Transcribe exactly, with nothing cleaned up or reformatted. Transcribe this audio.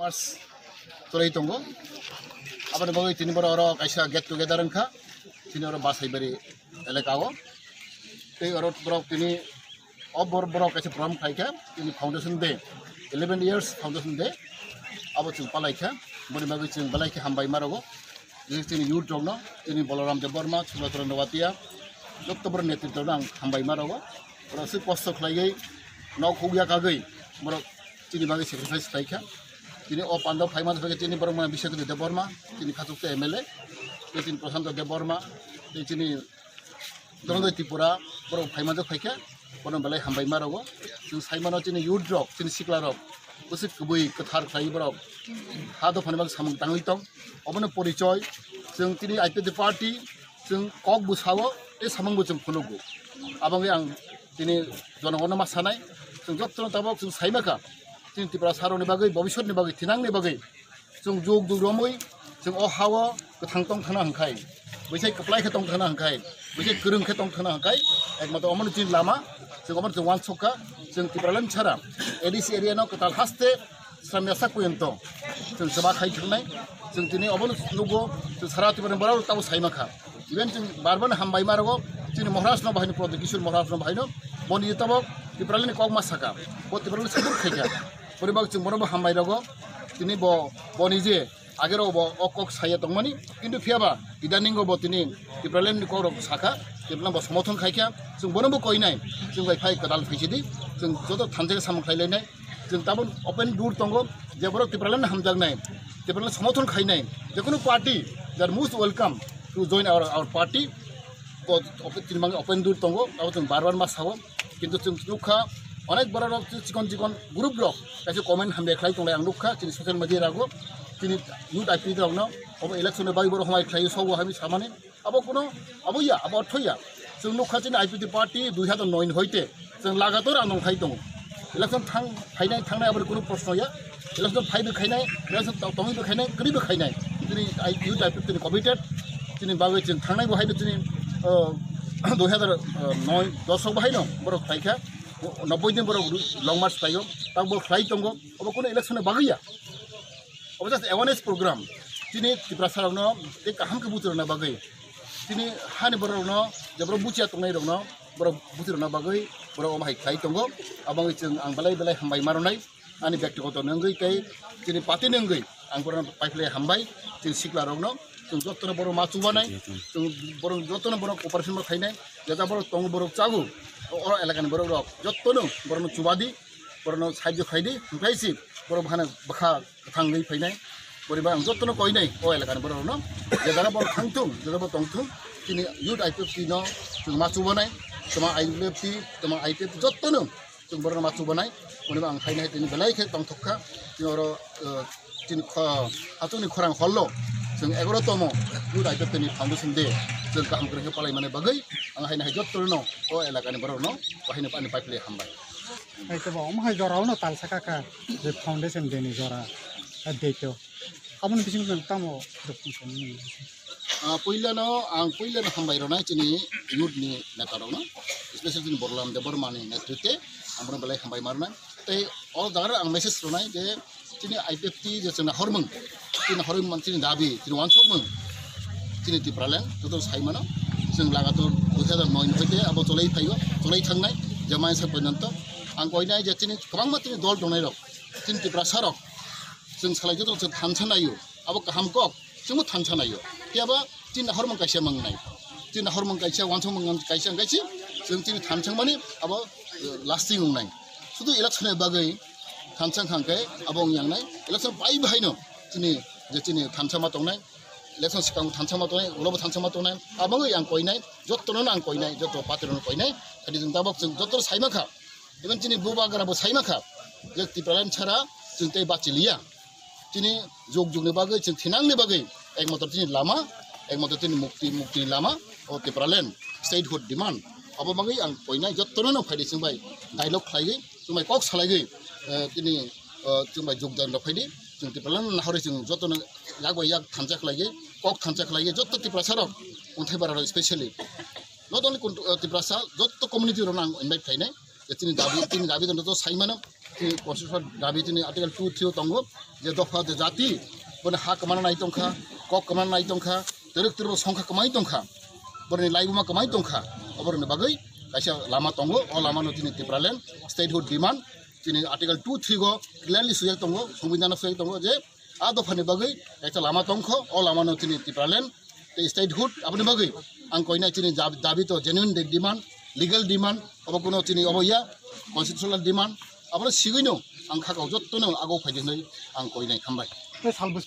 First chwlai tongo. Aboni bagwi tini borok oro kaisa get together wngkha. Tini oro Basaibari elaka o. Tei oro borok tini o bor-, borok kaisa program khlaikha. Tini foundation day, eleven years foundation day. Abo chwng palaikha. Boni bagwi chwng belai khe hambai ma rogo. Tini youth rokno, tini Balaram Debbarma, Chubatoran Noatia, jotto borok netritwno ang hambai ma rogo. Borok se kosto khlaiwi nok hukya kagwi borok chini bagwi sacrifice khlaikha. Tini o pandao phaima thangkhe tini borok mane Biswaketu Debbarma, tini Khachukta M L A, tei tini Prashanto Debbarma, tei tini Dhananjay Tripura, borok phaima thangkhe bono belai hambai ma rogo. Chwng sai mano chini youth rok, chini sikla rok, bwswk kubui kwthar khlai borok ha dophani bagwi samung tangwi tong. Obono porichoi, chwng tini I P F T party, chwng kok bo sao, tei samung bo chwng phunugo. Aboni ang tini jonogorno ma sanai, chwng jottono tabok chwng sai ma kha, chini Tiprasa rokni bagwi, bobisotni bagwi, thinangni bagwi, chwng jug jug romwi, chwng o ha-o kwthang tong thana hwnkhai, bwsai kwplai khe tong thana hwnkhai, bwsai kwrwng khe tong thana hwnkhai, ekmatro omono chini lama, chwng omono chwng uansuk kha, chwng Tipraland sara A D C area no kwtal haste Samya sak poyonto chwng chwma khai thwngnai, chwng tini obono nugo, chwng sara Tripura borok tabo sai ma kha. Even chwng bar bar hambai ma rogo, chini Maharaj no bahai no, Pradyot Kishore Maharaj no bahai no, boni tabok Tipraland ni kok ma saka, bo Tipraland ni support khai kha, borok chwng bono bo hambai rogo, tini bo boni je agero bo o kok saya tongmani, kintu phiya ba idaningo bo tini Tipraland ni kok rok saka, Tipraland bo somothon khai kha, chwng bono bo koinai, chwng bai phai kwtal phaisidi, chwng joto thansa samung khlai lainai. Chwng tabuk open door tongo, je borok Tipraland hamjaknai, Tipraland somothon khainai, jekunu party, they are most welcome to join our, our party. Bo open, tini bagwi open door tongo, abo chwng bar bar ma sao, kintu chwng nukha, onek borok rok chikon chikon group rok kaisa comment hamya khlai tonglai ang nukha, chini social media rago, chini youth activity rokno, obo election ni bagwi borok hambai khlai sobo hamwi samani. Abo kuno, abo ya, abo ortho ya. Chwng nukha chini I P F T party dui hazar noi ni hoite chwng lagator ang nongkhai tongo. Election thang, phainai, thangnai, aboni kuno proshno ya. Election phaibo khainai, election to-, tongwibo khainai, kwrwibo khainai. Chini I-, youth I P F T ni committed, chini bagwi chwng thangnai bo haino chini, uh, dui hazar noi, dos rok bo haino borok khlaikha. Nobboi din borok ru-, long march khlaio, tabo khlai tongo. Abo kuno election ni bagwi ya. Obo just awareness program. Chini Tiprasa rokno tei kaham khe buchi rwna bagwi. Chini hani borok rokno je borok buchiya tongnai rokno borok buchi rwna bagwi borok omo hai khlai tongo. Abo wngwi chwng ang belai belai hambai ma rwnai. Ani byaktigoto ni wngwi tei chini party ni wngwi ang borokno paiphlai hambai. Chini sikla rokno chwng jotono borok ma chubanai. Chwng borok jotono borok cooperation bo khainai. Jeta borok tongo borok chago. O elakani borok rok jotono borokno chubadi. Borokno sahajyo khaidi. Hwnkhe si borok bokhano bwkha kwthang wngwi phainai. Boriba ang jotono koinai o elakani borokno. Je jaga borok thangthung, je jaga borok tongthung, chini youth I P F T no chwng ma chubanai, toma I P F T, toma I P F T jotono chwng borokno ma chubanai. Boriba ang phainai tini belai khe tongthok kha. Chini oro, eh, chini kho-, hachukni khorang hall-o chwng egarotomo youth I P F T ni foundation day chwng kaham kwrwng khe palai mani bagwi ang haino hai jotono o elakani borokno bo haino ani paiphlai hambai. Hai khe bo omo hai jora o no talsa kha kha je foundation day ni jora, a date o. Aboni bising tamo rok tong sani. Ah, puila no, ang puila no hambai rwnai chini youth ni neta rok no, especially chini Balaram Debbarma ni netritwe ang bono belai hambai ma rwnai. Tei o jaga rok ang message rwnai je chini I P F T je chwng nahormung, chini nahormung, chini dabi, chini uansukmung, chini Tipraland joto sai mano. Chwng lagator dui hazar noi ni hoite abo cholai phaio, cholai thangnai, je mai sa porjonto. Ang koinai je chini kwbangma chini dol tongnai rok, chini Tiprasa rok, chwng salai joto chwng thansa naio, abo kaham kok, chwngbo thansa naio. Phiya ba chini nahormung kaisa mangnai, chini nahormung kaisa, uansukmung kaisa, hwnkhe si chwng chini thansa mani abo, eh, lasting wngnai. Sudu election ni bagwi thansa hwnkhe abo wng yangnai. Election pai bahaino chini, je chini thansa ma tongnai, election swkang thansa ma tongnai, ulo bo thansa ma tongnai. Aboni ang koinai, jotono ang koinai, joto party rokno koinai. Hadi chwng tabok chwng joto sai ma kha. Even chini bubagra bo sai ma kha je Tipraland sara chwng tei bachi liya. Chini jug jug ni bagwi, chini thinang ni bagwi ekmatro chini lama, ekmatro chini mukti, mukti ni lama, o Tipraland statehood demand. Abo bagwi ang koinai jotono no phaidi chwng bai dialogue khlaiwi, chwng bai kok salaigwi, eh, chini, eh, chwng bai jogdan rok phaidi, chwng Tipraland nahorwi chwng jotono yak bai yak thansa khlaigwi, kok thansa khlaigwi, joto Tiprasa rok Kunthai bara rok specially. Not only Kun-, eh, Tiprasa, joto community rok no ang invite khlainai. Je chini dabi, chini dabi joto sai mano. Constitutional dabi chini Article two three o tongo, je dopha je jati boni ha kwmana nai tongkha, kok kwmana nai tongkha, twrwk twrwk songkha kwmai tongkha, boni laibuma kwmai tongkha, oboroni bagwi kaisa lama tongo. O lamano chini Tipraland statehood demand chini Article two three go clearly sujak tongo, Songbidhano sujak tongo je a dophani bagwi kaisa lama tongkho, o lamano chini Tipraland tei statehood aboni bagwi ang koinai chini jab-, dabi to genuine de-, demand, legal demand, obo kuno chini obo ya, constitutional demand, abono sigwino ang khakao jottono ago phaidi hwnwi ang koinai. Hambai. Tei salbwch